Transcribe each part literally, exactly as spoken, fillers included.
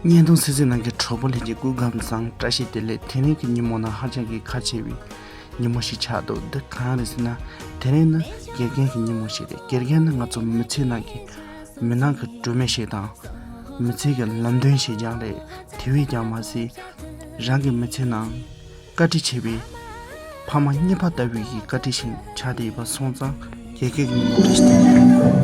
བརྙན་ཐུང་གསན་གཟིགས་གནང་མཁན་གྲོགས་པོ་ལྷན་རྒྱས་སྐུ་ཁམས་བཟང་། བཀྲ་ཤིས་བདེ་ལེགས། དེ་རིང་གི་ཉིན་མོ་ནི་ཧ་ཅང་གི་ཁ་ཆེ་བའི་ཉིན་མོ་ཞིག་ཆགས་འདུག་འདི་གང་རེད་ཟེར་ན། དེ་རིང་ནི་དགེ་རྒན་གྱི་ཉིན་མོ་ཞིག་རེད། དགེ་རྒན་ནི་ང་ཚོ་མི་ཚེ་ནང་གི་མི་ནག་གི་སྒྲོན་མེ་ཞིག་དང་། མི་ཚེ་གི་ལམ་སྟོན་ཞིག་ཀྱང་རེད། དེ་བས་ཀྱང་མ་ཟད། རང་གི་མི་ཚེ་ནང་བཀའ་དྲིན་ཆེ་བའི་ཕ་མ་གཉིས་པ་ལྟ་བུའི་གི་བཀའ་དྲིན་ཞིག་ཆགས་བསྡད་ཡོད་པ་སོང་ཙང་། དགེ་རྒན་གྱི་ཉིན་མོ་བཀྲ་ཤིས་བདེ་ལེགས།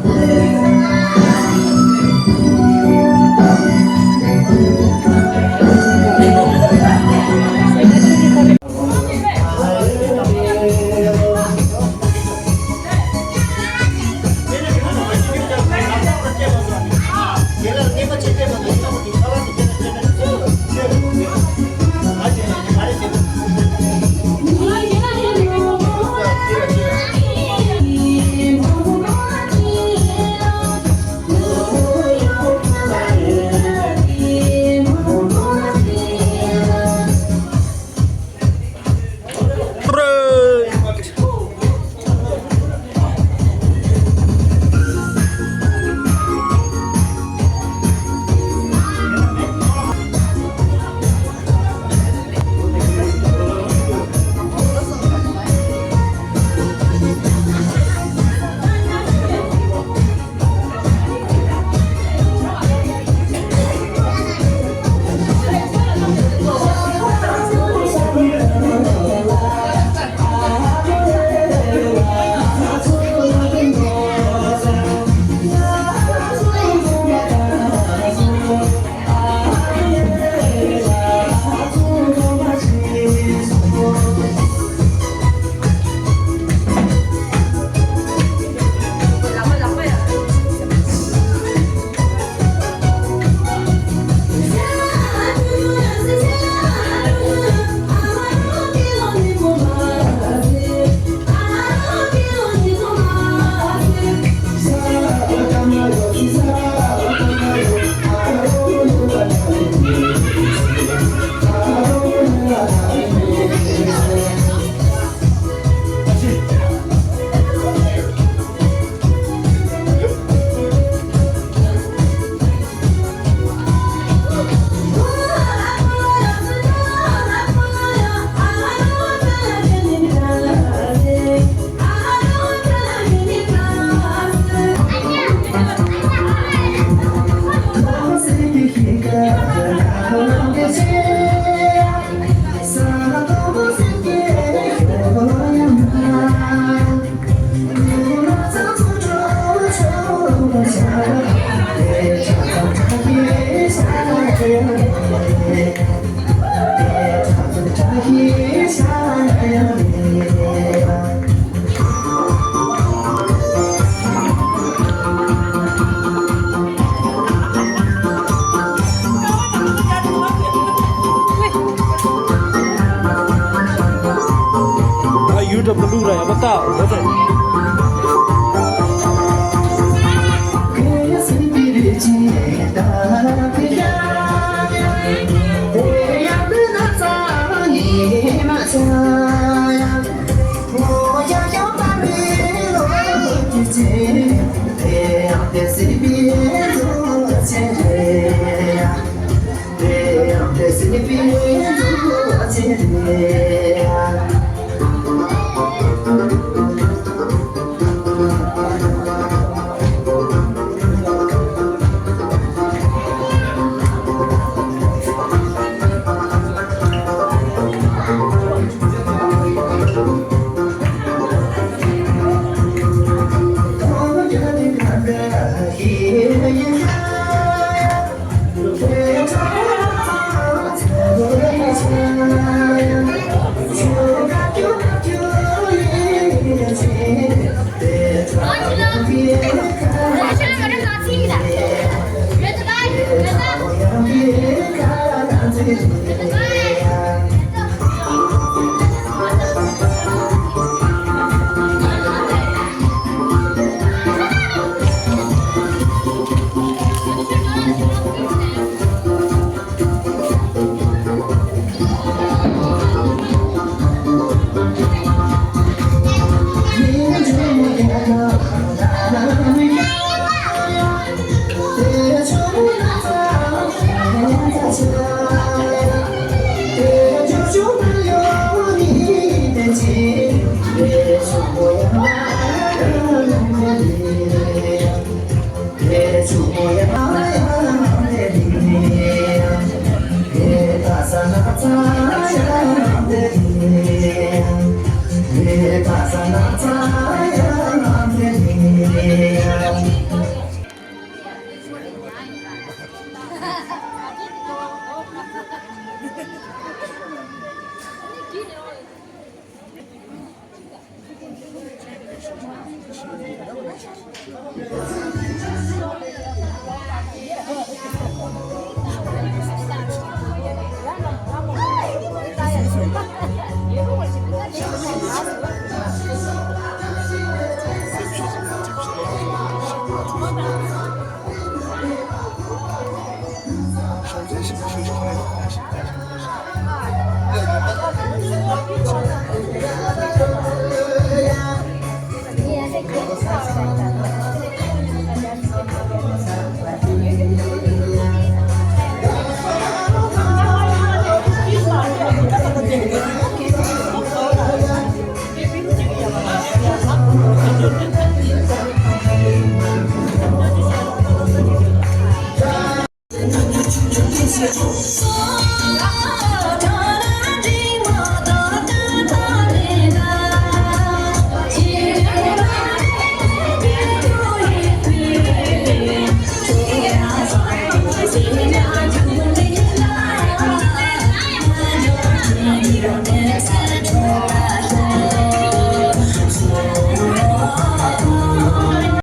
ཡུ་ཊུབ་ལ་བླུགས་ར་ཡག་པོ་ལྟ་འོ་དེ།